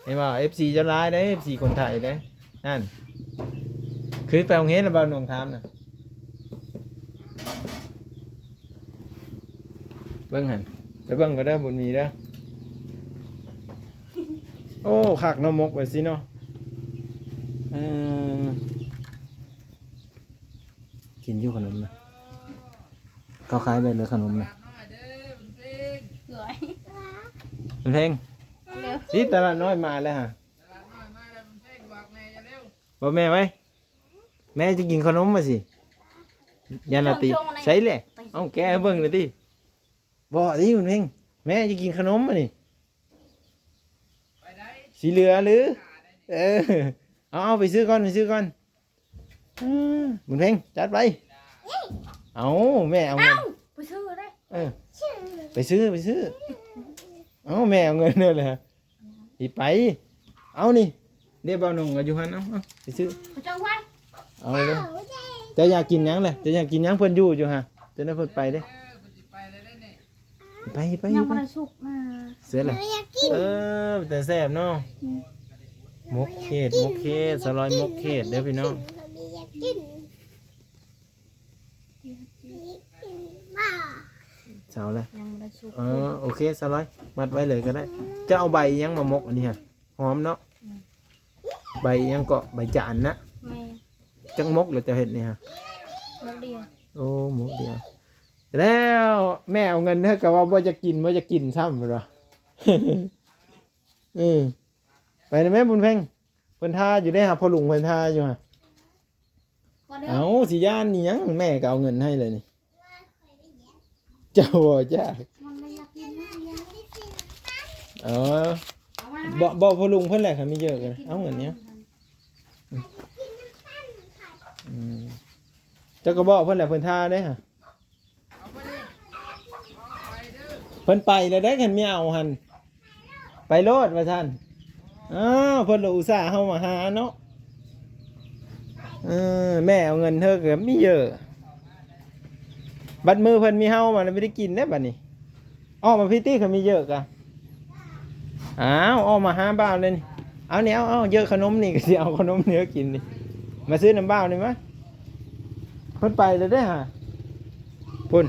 ເຫັນບໍ່ ເອັຟຊີ ເຈົ້າຫຼາຍເດ້ ເອັຟຊີ ຄົນໄທເດ້ ນັ້ນ ຄືໄປໂຮງຮຽນແລ້ວ ບ່າວໜຸ່ມຖາມນະ ເບິ່ງຫັ້ນ ໄປເບິ່ງກໍເດີ ບຸນມີເດີ ໂອ້ ຄັກເນາະ ມົກໄວ້ຊິເນາະ ເອີ. ກິນຢູ່ຂະໜົມນະ ເຂົາຂາຍແບບເລີຂະໜົມນະ ເອີຍ ເພັງ ເອີຍ ນີ້ຕະຫຼາດນ້ອຍມາແລ້ວຫະ ບອກແມ່ໄວ້ ແມ່ຈະກິນຂະໜົມວ່າຊິ ຢ້ານລາຕີ ໃສ່ແຫຼະ ເອົາແກະໃຫ້ເບິ່ງໜ່ອຍຕິ ບອກຕິ ບຸນເພັງ ແມ່ຈະກິນຂະໜົມອັນນີ້ ສີເຫຼືອຫຼື ເອີ ເອົາ ເອົາ ໄປຊື້ກ່ອນ ໄປຊື້ກ່ອນ ອືມ ບຸນເພັງ ຈັດໄປ ເອົາ ແມ່ເອົາເງິນ ເອົ້າ ໄປຊື້ເດ້ ເອີ ຊື້ ໄປຊື້ ໄປຊື້ ເອົ້າ ແມ່ເອົາເງິນເດີລະ ຊິໄປ ເອົານີ້ ເດ້ ບ່າວໜຸ່ງກໍຢູ່ຫັ້ນ ເອົາ ເອົາ ໄປຊື້ ເຂົາເຈົ້າໄວ້ ເອົາເດີ ເຈົ້າຢາກກິນຫຍັງລະ ເຈົ້າຢາກກິນຫຍັງ ເພິ່ນຢູ່ຢູ່ຫະ ເຈົ້ານະ ເພິ່ນໄປເດ້ ໄປ ໄປ ຍັງບໍ່ໄດ້ສຸກນະ ເສຍລະ ເອີ ເປັນຕາແຊບເນາະ ອືມ ໝົກເຂດ ໝົກເຂດ ສາວລອຍໝົກເຂດເດີພີ່ນ້ອງ ເຊົາແລ້ວ ຍັງບໍ່ໄດ້ສຸກ ເອີ ໂອເຄ ສາວລອຍ ມັດໄວ້ເລີຍກໍໄດ້ ຈະເອົາໃບຫຍັງມາໝົກອັນນີ້ຫະ ຫອມເນາະ ອືມ ໃບຫຍັງເກາະ ໃບຈານນະ ແມ່ນ ຈັກໝົກລະເຈົ້າເຮັດນີ້ຫະ ໝົກດຽວ ໂອ້ ໝົກດຽວ ແລ້ວແມ່ເອົາເງິນໃຫ້ ກໍວ່າບໍ່ຢາກກິນ ບໍ່ຢາກກິນຊ້ຳ ເພິ່ນວ່າ ເອີ ໄປນະແມ່ບຸນເພັງ ເພິ່ນຖ້າຢູ່ເດ້ຫາ ພໍ່ລຸງເພິ່ນຖ້າຢູ່ຫາ ບໍ່ໄດ້ ເອົ້າ ຊິຢ້ານອີ່ຫຍັງ ແມ່ກໍເອົາເງິນໃຫ້ແລ້ວນີ້ ເຈົ້າບໍ່ຈັກ ມັນບໍ່ຢາກກິນນະ ເອີ ເອົາມາ ບອກ ບອກພໍ່ລຸງເພິ່ນແຫຼະ ຄັນມີເຢີຍກໍເອົາເງິນນີ້ ອືມ ເຈົ້າກໍບອກເພິ່ນແຫຼະ ເພິ່ນຖ້າເດ້ຫາ ເພິ່ນໄປແລ້ວເດ້ ຄັນມີເອົາຫັ້ນ ໄປໂລດວ່າຊັ້ນ ອ້າວ ເພິ່ນລະອຸດສ່າເຮົາມາຫາເນາະ ເອີ ແມ່ເອົາເງິນເທີກໍມີເຢີຍ ບັດມື້ເພິ່ນມີເຮົາມາແລ້ວ ບໍ່ໄດ້ກິນເດ້ບັດນີ້ ອອກມາພີ້ຕິ ຄັນມີເຢີຍກະ ອ້າວ ອອກມາຫາບ່າວເລີຍນີ້ ເອົານີ້ ເອົາ ເອົາ ເຢີຍຂະໜົມນີ້ ກໍຊິເອົາຂະໜົມນີ້ກິນນີ້ ມາຊື້ນຳບ່າວນີ້ມາ ເພິ່ນໄປແລ້ວເດ້ຫາ ພຸ້ນ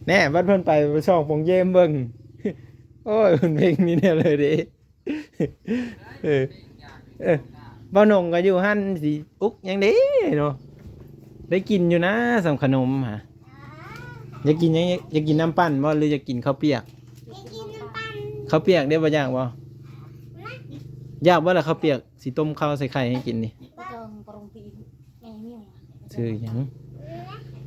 ແນ່ ບັດເພິ່ນໄປ ໄປສ່ອງໂປງເຢມເບິ່ງ ໂອ້ຍ ເພິ່ນເພັງມີແນວເລີຍເດ້ ເອີ ເອີ ບ່າວໜົງກໍຢູ່ຫັ້ນ ຊິອຸກຫຍັງເດ້ເນາະ ໄດ້ກິນຢູ່ນະ ສ່ຳຂະໜົມຫາ ຢາກກິນຫຍັງ ຢາກກິນນ້ຳປັ່ນບໍ່ ຫຼືຢາກກິນເຂົ້າປຽກ ຢາກກິນນ້ຳປັ່ນ ເຂົ້າປຽກເດ້ ບໍ່ຢາກບໍ່ ຢາກບໍ່ລະເຂົ້າປຽກ ຊິຕົ້ມເຂົ້າໃສ່ໄຂ່ໃຫ້ກິນນີ້ ບໍ່ຕ້ອງປະລົງຕີນ ແມ່ມີຫຍັງ ຊື້ຫຍັງ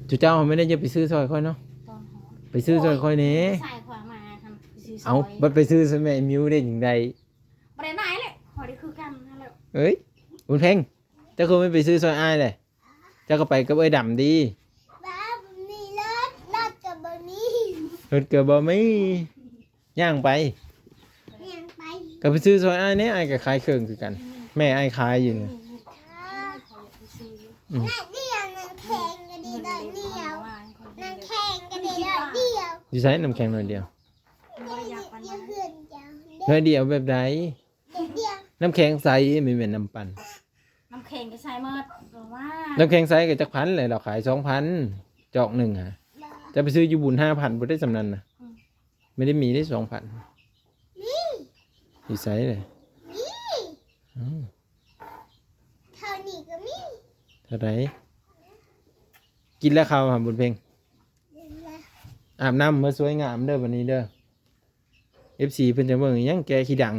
ຈຸເຈົ້າບໍ່ໄດ້ ຢ່າໄປຊື້ຊ່ອຍຂ້ອຍເນາະ ຕ້ອງຫອມ ໄປຊື້ຊ່ອຍຂ້ອຍແດ່ ໃສ່ຂວາມາ ໄປຊື້ຊ່ອຍ ເອົ້າ ບັດໄປຊື້ຊ່ອຍແມ່ມິວໄດ້ຈັ່ງໃດ ບໍ່ໄດ້ຫຼາຍແຫຼະ ພໍໄດ້ຄືກັນຫັ້ນແຫຼະ ເອີຍ ບຸນເພັງ ເຈົ້າຄືໄປຊື້ຊ່ອຍອ້າຍແຫຼະ ເຈົ້າກໍໄປກັບເອື້ອຍດຳຕິ ບໍ່ມີລົດ ລົດກໍບໍ່ມີ ລົດກໍບໍ່ມີ ຍ່າງໄປ ຍ່າງໄປ ກໍໄປຊື້ຊ່ອຍອ້າຍແດ່ ອ້າຍກໍຂາຍເຄື່ອງຄືກັນ ແມ່ອ້າຍຂາຍຢູ່ນີ້ ອືມ ດຽວ ນ້ຳແຂງກໍດີດອກດຽວ ນ້ຳແຂງກໍດີດອກດຽວ ຢູ່ໃສນ້ຳແຂງໜ້ອຍດຽວ ບໍ່ໄດ້ຢາກປານໃດ ໜ້ອຍດຽວແບບໃດ ດຽວ ນ້ຳແຂງໃສ ບໍ່ແມ່ນນ້ຳປັ່ນ ນ້ຳແຂງກໍໃສ່ໝົດ ເພາະວ່າ ນ້ຳແຂງໃສກໍຈັກພັນແຫຼະ ລາວຂາຍສອງພັນ ຈອກໜຶ່ງຫະ ຈະໄປຊື້ຢູ່ບຸນຫ້າພັນ ບໍ່ໄດ້ສ່ຳນັ້ນນະ ອືມ ບໍ່ໄດ້ມີໄດ້ສອງພັນ ມີ ຢູ່ໃສເລີຍ ມີ ອືມ ເທົ່ານີ້ກໍມີ ເທົ່າໃດ ກິນແລ້ວເຂົ້າຫາ ບຸນເພັງ ກິນແລ້ວ ອາບນ້ຳເມືອສວຍງາມເດີ ບັດນີ້ເດີ ເອັຟຊີ ເພິ່ນຈະເບິ່ງອີຫຍັງ ແກຂີ້ດັງ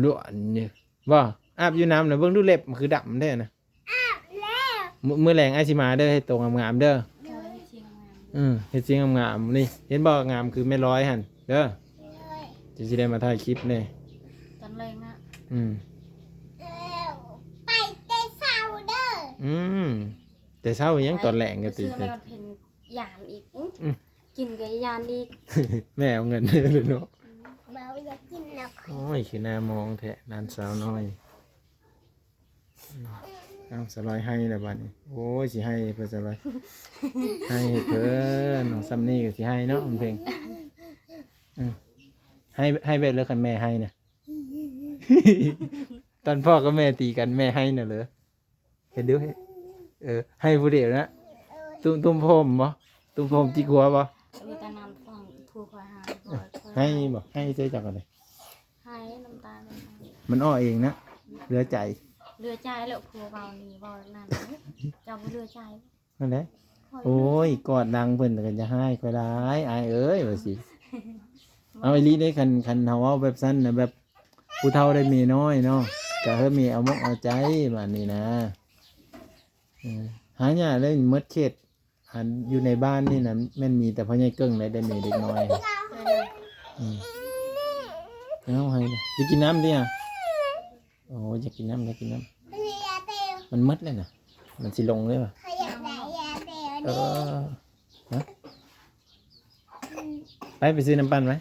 ລ້ວນໆນີ້ ບໍ່ ອາບຢູ່ນ້ຳນະ ເບິ່ງດູເລັບມັນຄືດຳແທ້ນະ ອາບແລ້ວ ມື້ ມື້ແລງອ້າຍຊິມາເດີ ເຮັດໂຕງາມໆເດີ ໂດຍ ເຮັດສີງາມໆ ອືມ ເຮັດສີງາມໆ ນີ້ ເຫັນບໍ່ ງາມຄືແມ່ລອຍຫັ້ນເດີ ໂດຍ ຈະຊິໄດ້ມາຖ່າຍຄລິບແດ່ ຕອນແລງນະ ອືມ ເອີ ໄປແຕ່ເຊົ້າເດີ ອືມ ແຕ່ເຊົ້າຫຍັງ ຕອນແລງກໍຕິ ໄປຊື້ແມ່ວັນເພັນ ຢ້ານອີກ ອື ອື ກິນກໍຢ້ານອີກ ແມ່ເອົາເງິນໃຫ້ເລີຍເນາະ ເວົ້າຢາກກິນແລ້ວ ໂອ້ຍ ຄືໜ້າມອງແທ້ ຫຼານສາວນ້ອຍ ເອົ້າ ສາວລອຍໄຫ້ແລ້ວບັດນີ້ ໂອ້ຍ ຊິໄຫ້ເພິ່ນ ສາວລອຍ ໄຫ້ເພິ່ນ ນ້ອງຊ່ຳນີ້ກໍຊິໄຫ້ເນາະ ເພັງ ອື ໄຫ້ ໄຫ້ແບບເລີ ຄັນແມ່ໄຫ້ນະ ຕອນພໍ່ກັບແມ່ຕີກັນ ແມ່ໄຫ້ນະເລີ ເຮັດດູ ເອີ ໄຫ້ຜູ້ດຽວນະ ຕຸ້ມ ຕຸ້ມຜົມບໍ່ ຕຸ້ມຜົມຈິກຫົວບໍ່ ເອີ ຕອນນັ້ນຕ້ອງໂທຫາ ໄຫ້ບໍ່ ໄຫ້ໃສ່ຈັກອັນໃດ ໄຫ້ນ້ຳຕາ ມັນອອກເອງນະ ເຫຼືອໃຈ ເຫຼືອໃຈແລ້ວ ຜົວເວົ້ານີ້ເວົ້ານັ້ນ ເຈົ້າບໍ່ເຫຼືອໃຈ ນັ້ນແຫຼະ. ໂອ້ຍ ກອດຫຼັງເພິ່ນກໍຢ່າຮ້າຍຂ້ອຍຫຼາຍ ອ້າຍເອີຍ ວ່າຊິ. ເອົາອີ່ຫຼີເດ້ ຄັນ ຄັນເຮົາເວົ້າແບບຊັ້ນນະ ແບບຜູ້ເຖົ້າໄດ້ເມຍນ້ອຍເນາະ ກໍເຮີແມ່ເອົາມົກເອົາໃຈບາດນີ້ນະ. ເອີ ຫາຍາກເລີຍ ໝົດເຂດ ອັນຢູ່ໃນບ້ານນີ້ນະ ແມ່ນມີແຕ່ພໍ່ໃຫຍ່ເກິ່ງໄດ້ ໄດ້ເມຍເດັກນ້ອຍ. ເອີ ອືມ ເອົາໃຫ້ ຊິກິນນ້ຳຕິອະ? ໂອ້ ຢາກກິນນ້ຳ ຢາກກິນນ້ຳ ມັນໝົດແລ້ວນະ ມັນຊິລົງເລີຍຫວາ? ເອີ ຮະ ໄປ ໄປຊື້ນ້ຳປັ່ນໄປ.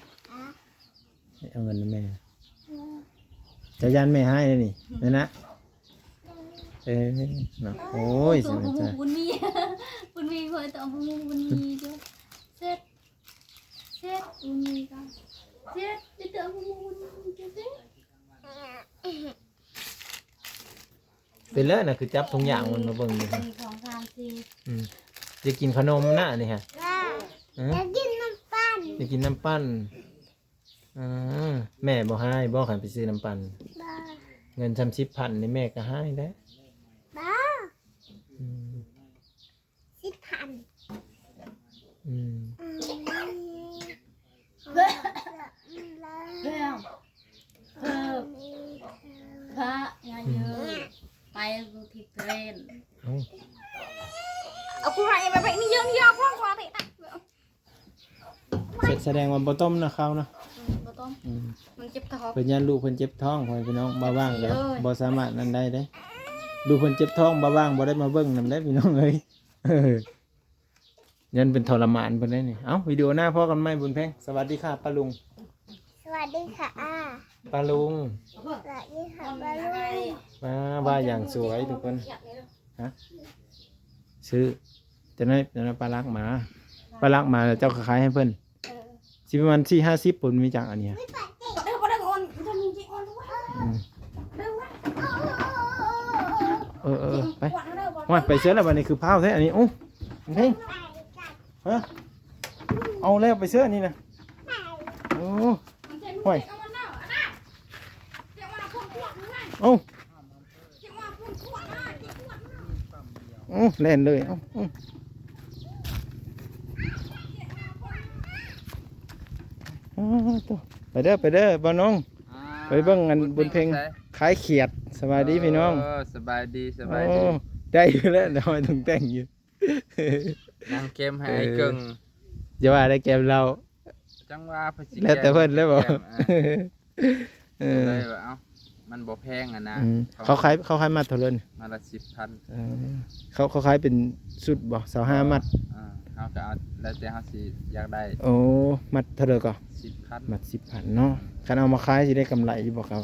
ເອົາເງິນນຳແມ່ ເຈົ້າຢ້ານແມ່ຮ້າຍເດ້ນີ້ ແມ່ນນະ. ເອີ ເນາະ ໂອ້ຍ ໂຕ ສະບັດ ບຸນມີ ບຸນມີ ເພິ່ນຕ້ອງບຸນມີຢູ່ ເຊັດ ເຊັດ ບຸນມີກໍເຊັດ ເດີ ບຸນມີ ບຸນມີ ເຊັດ. ເປັນແລ້ວນະ ຄືຈັບທຸງຢາງມັນມາເບິ່ງຢູ່. ໜຶ່ງ ສອງ ສາມ ສີ່ ອືມ ຈະກິນຂະໜົມນະນີ້ຮະ. ຢາກກິນນ້ຳປັ່ນ ຢາກກິນນ້ຳປັ່ນ. ອືມ ແມ່ບໍ່ຮ້າຍບໍ່ ຄັນໄປຊື້ນ້ຳປັ່ນ? ບໍ່. ເງິນຊ່ຳສິບພັນນີ້ແມ່ກໍຮ້າຍແລ້ວ. ບໍ່. ອືມ ສິບພັນ. ອືມ ອືມ ເອີ ເອີ ພະຍາເຢີຍ ໄປກູທີ່ເທຣນ. ເອົ້າ ເອົາກູມາເອງ ໄປ ໄປ ນີ້ເຢີ ນີ້ເຢີ ພວກກູເຕະນະ. ສະ ສະແດງວ່າບໍ່ຕົ້ມນະ ເຂົ້ານະ. ອືມ ບໍ່ຕົ້ມ. ອືມ ມັນເຈັບທ້ອງ ເພິ່ນຢ້ານລູກເພິ່ນເຈັບທ້ອງ ພໍ່ແມ່ພີ່ນ້ອງ. ບ່າວວ່າງກໍບໍ່ສາມາດນັ້ນໄດ້ເດ້ ລູກເພິ່ນເຈັບທ້ອງ ບ່າວວ່າງບໍ່ໄດ້ມາເບິ່ງນຳເດ້ ພີ່ນ້ອງເອີຍ. ຢ້ານເປັນທໍລະມານເພິ່ນໄດ໋ນີ້. ເອົ້າ ວິດີໂອໜ້າພໍ້ກັນໃໝ່ ບຸນເພັງ. ສະຫວັດດີຄ່ະປ້າລຸງ. ສະຫວັດດີຄ່ະອາ ປ້າລຸງ. ສະຫວັດດີຄ່ະປ້າລຸງ. ວ້າ ວ່າຢ່າງສວຍທຸກຄົນ. ຮະ ຊື້ ຈະໄດ້ ຈະໄດ້ປາລັກມາ ປາລັກມາແລ້ວເຈົ້າກໍຂາຍໃຫ້ເພິ່ນ. ເອີ ຊິປະມານສີ່ຫ້າສິບພຸ້ນ ມີຈັກອັນນີ້. ອືມ ເອີໆ ໄປ. ໂອ້ຍ ໄປເສີແລ້ວບາດນີ້ ຄືພ້າວແທ້ອັນນີ້. ໂອ້ ເພັງ ຮະ ເອົາແລ້ວ ໄປເສີອັນນີ້ນະ. ໂອ້ ໂອ້ຍ ເອົາ ໂອ້ ແລ່ນເລີຍ. ເອົາ ເອົາ ເອົາໂຕ ໄປເດີ ໄປເດີ ບ່າວນ້ອງ. ອ່າ ໄປເບິ່ງອັນບຸນເພັງຂາຍຂຽດ. ສະບາຍດີພີ່ນ້ອງ. ເອີ ສະບາຍດີ ສະບາຍດີ. ໂອ້ ໄດ້ຢູ່ແລ້ວ ດອກໄມ້ຕົງແຕ່ງຢູ່. ນາງແກ້ມໃຫ້ອ້າຍເກິ່ງ. ຢ່າວ່າໄດ້ແກ້ມເຫຼົ້າ ຈັ່ງວ່າເພິ່ນຊິ ແລ້ວແຕ່ເພິ່ນແລ້ວບໍ? ແກ້ມ ເອີ ເອີ ກໍເລີຍວ່າ ເອົ້າ ມັນບໍ່ແພງຫັ້ນນະ. ອືມ ເຂົາຂາຍ ເຂົາຂາຍມັດເທົ່າໃດ? ມັດລະສິບພັນ. ເອີ ເຂົາ ເຂົາຂາຍເປັນຊຸດບໍ? ຊາວຫ້າມັດ. ເອີ ເຮົາກໍເອົາ ແລ້ວແຕ່ເຮົາຊິຢາກໄດ້. ໂອ້ ມັດເທົ່າໃດກໍ? ສິບພັນ. ມັດສິບພັນເນາະ. ຄັນເອົາມາຂາຍຊິໄດ້ກຳໄລຢູ່ບໍ່ເຂົາ?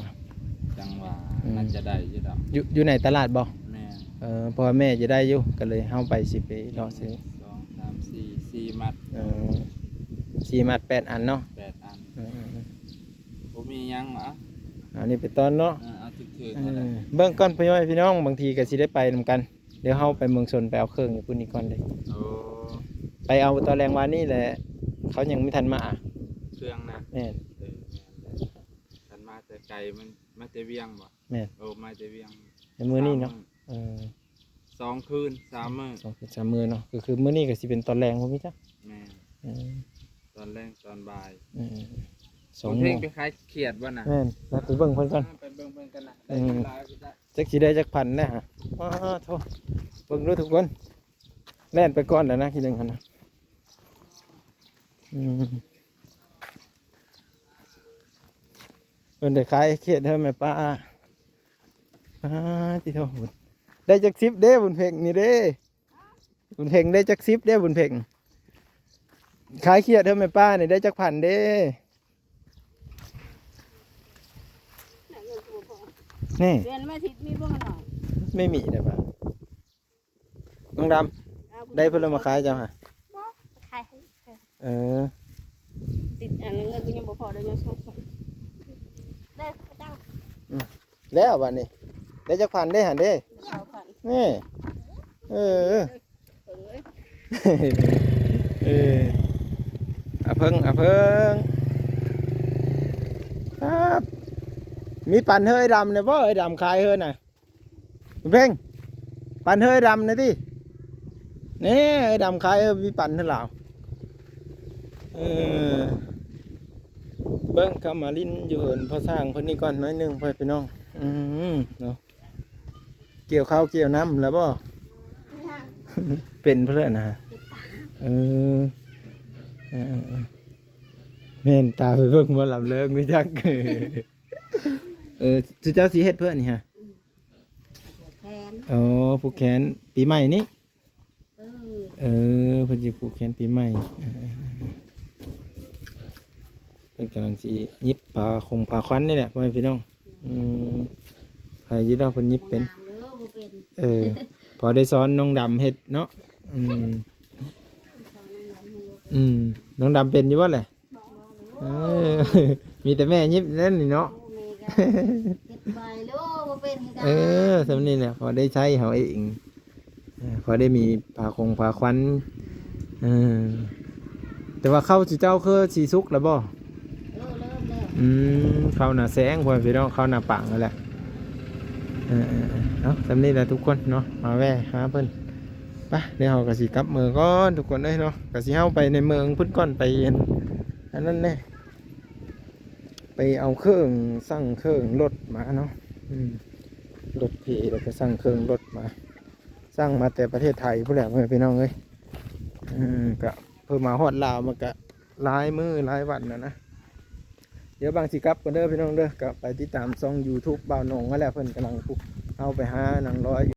ຈັ່ງວ່າ ອືມ ໜ້າຈະໄດ້ຢູ່ດອກ. ຢູ່ ຢູ່ໃນຕະຫຼາດບໍ່? ແມ່ນ. ເອີ ເພາະວ່າແມ່ຈະໄດ້ຢູ່ ກໍເລີຍເຮົາໄປຊິໄປເລາະຊື້. ໜຶ່ງ ສອງ ສາມ ສີ່ ສີ່ມັດ. ເອີ ສີ່ມັດ ແປດອັນເນາະ. ແປດອັນ. ເອີ ບໍ່ມີຫຍັງຫວາ? ອັນນີ້ໄປຕອນເນາະ. ເອີ ເອົາຖືກໆ ເອີ ນັ້ນແຫຼະ. ເບິ່ງກ່ອນ ພໍ່ແມ່ພີ່ນ້ອງ ບາງທີກໍຊິໄດ້ໄປນຳກັນ. ດຽວເຮົາໄປເມືອງຊົນ ໄປເອົາເຄື່ອງຢູ່ພຸ້ນອີກກ່ອນເດ້. ໂອ້ ໄປເອົາຕອນແລງວານນີ້ແຫຼະ ເຂົາຍັງບໍ່ທັນມາ. ເຄື່ອງນະ? ແມ່ນ. ເອີ ແມ່ນແຫຼະ ຄັນມາແຕ່ໄກ ມັນມາແຕ່ວຽງບໍ? ແມ່ນ. ໂອ້ ມາແຕ່ວຽງ. ໃນມື້ນີ້ເນາະ. ເອີ ສອງຄືນສາມມື້. ສອງຄືນສາມມື້ເນາະ. ກໍຄືມື້ນີ້ກໍຊິເປັນຕອນແລງພຸ້ນຕິຈະ? ແມ່ນ. ເອີ ຕອນແລງຕອນບ່າຍ. ເອີ ສອງ ເພິ່ນໄປຂາຍຂຽດບໍ່ນະ? ແມ່ນ. ໄປເບິ່ງເພິ່ນກ່ອນ. ໄປເບິ່ງເພິ່ນກ່ອນນະ. ເອີ ໄດ້ຫຼາຍບໍ່ຈັກ ຈັກຊິໄດ້ຈັກພັນແດ່. ອ້າໂທ້ ເບິ່ງດູທຸກຄົນ ແລ່ນໄປກ່ອນແລ້ວນະ ທີໜຶ່ງຫັ້ນນະ. ອືມ ເພິ່ນໄດ້ຂາຍຂຽດໃຫ້ແມ່ປ້າ. ອ້າ ຕິໂທ້ ໄດ້ຈັກສິບເດ້ ບຸນເພັງນີ້ເດ້. ບຸນເພັງໄດ້ຈັກສິບເດ້ ບຸນເພັງ? ຂາຍຂຽດໃຫ້ແມ່ປ້ານີ້ໄດ້ຈັກພັນເດ້? ນີ້ ເດືອນມາທິດມີບໍ່ເນາະ? ໄມ່ມີໄດ້ປະ? ນ້ອງດຳ ເອົາ ໄດ້ເພິ່ນເອົາມາຂາຍເຈົ້າຫະ? ບໍ່ ຂາຍໃຫ້ເພິ່ນ. ເອີ ຕິດອັນເງິນກໍຍັງບໍ່ພໍເດ້ ຍັງສົ່ງ ໄດ້ເຈົ້າ. ອືມ ແລ້ວບາດນີ້ ໄດ້ຈັກພັນເດ້ຫັ້ນເດ້? ຊາວພັນ. ນີ້ ເອີ ເອີ ເອີ ອາເພິ່ງ ອາເພິ່ງ ຄັບ ມີປັນເຮີ້ອ້າຍດຳແດ່ບໍ່? ອ້າຍດຳຂາຍເຮີ້ນະ. ຄຸນເພັງ ປັ່ນເຮີ້ຍດຳແດ່ຕິ. ແນ່ ເອີ ດຳຂາຍ ເອີ ມີປັ່ນເທື່ອລາວ. ເອີ ເບິ່ງເຂົ້າມາຫຼິ້ນຢູ່ເຮືອນພໍ່ຊ່າງເພິ່ນນີ້ກ່ອນໜ້ອຍໜຶ່ງ ພໍ່ແມ່ພີ່ນ້ອງ. ອືມ ເນາະ ກ່ຽວເຂົ້າກ່ຽວນ້ຳແລ້ວບໍ່? ຍັງ ເປັນເພິ່ນນະ. ເອີ ເອີ ເອີ ແມ່ນຕາໄປເບິ່ງໝໍລຳເລີງຮູ້ຈັກ. ເອີ ເຈົ້າຊິເຮັດເພິ່ນນີ້ຫະ? ແຂນ ອໍ ຜູກແຂນປີໃໝ່ນີ້. ເອີ ເອີ ເພິ່ນຊິຜູກແຂນປີໃໝ່. ເອີ ເພິ່ນກຳລັງຊິຫຍິບຜ້າຄົງຜ້າຂວັນນີ້ແຫຼະ ພໍ່ແມ່ພີ່ນ້ອງ. ອືມ ໃຜຢູ່ດອກເພິ່ນຫຍິບເປັນ. ເອີ ພໍໄດ້ສອນນ້ອງດຳເຮັດເນາະ. ອືມ ອືມ ນ້ອງດຳເປັນຢູ່ບໍ່ແຫຼະ? ເອີ ມີແຕ່ແມ່ຍິບແລ້ວນີ້ເນາະ. ແມ່ກໍເຮັດໄປໂລດ ບໍ່ເປັນຄືກັນ. ເອີ ສ່ຳນີ້ແຫຼະ ພໍໄດ້ໃຊ້ເຮົາເອງ. ເອີ ພໍໄດ້ມີຜ້າຄົງຜ້າຂວັນ. ເອີ ແຕ່ວ່າເຂົ້າສູ່ເຈົ້າຄືຊິສຸກແລ້ວບໍ່? ເອີ ເລີ່ມແລ້ວ. ອືມ ເຂົ້າໜ້າແຊງ ພໍ່ແມ່ພີ່ນ້ອງ ເຂົ້າໜ້າປາງນັ້ນແຫຼະ. ເອີ ເອີ ເອີ ເອົາ ສ່ຳນີ້ແຫຼະທຸກຄົນເນາະ ມາແວ່ຫາເພິ່ນ. ໄປ ດຽວເຮົາກໍຊິກັບເມືອກ່ອນທຸກຄົນເອີຍເນາະ. ກໍຊິເຮົາໄປໃນເມືອງພຸ້ນກ່ອນ ໄປອັນ ອັນນັ້ນແດ່ ໄປເອົາເຄື່ອງ ສັ່ງເຄື່ອງລົດມາເນາະ. ອືມ ລົດເພ ແລ້ວກໍສັ່ງເຄື່ອງລົດມາ ສັ່ງມາແຕ່ປະເທດໄທພຸ້ນແຫຼະ ພໍ່ແມ່ພີ່ນ້ອງເອີຍ. ເອີ ກໍເພິ່ນມາຮອດລາວ ມັນກໍຫຼາຍມື້ຫຼາຍວັນແລ້ວນະ. ດຽວບາງຊິກັບກ່ອນເດີພີ່ນ້ອງເດີ ກໍໄປຕິດຕາມຊ່ອງຢູທູບບ່າວໜອງຫັ້ນແຫຼະ ເພິ່ນກຳລັງ ເອົາໄປຫານາງລອຍ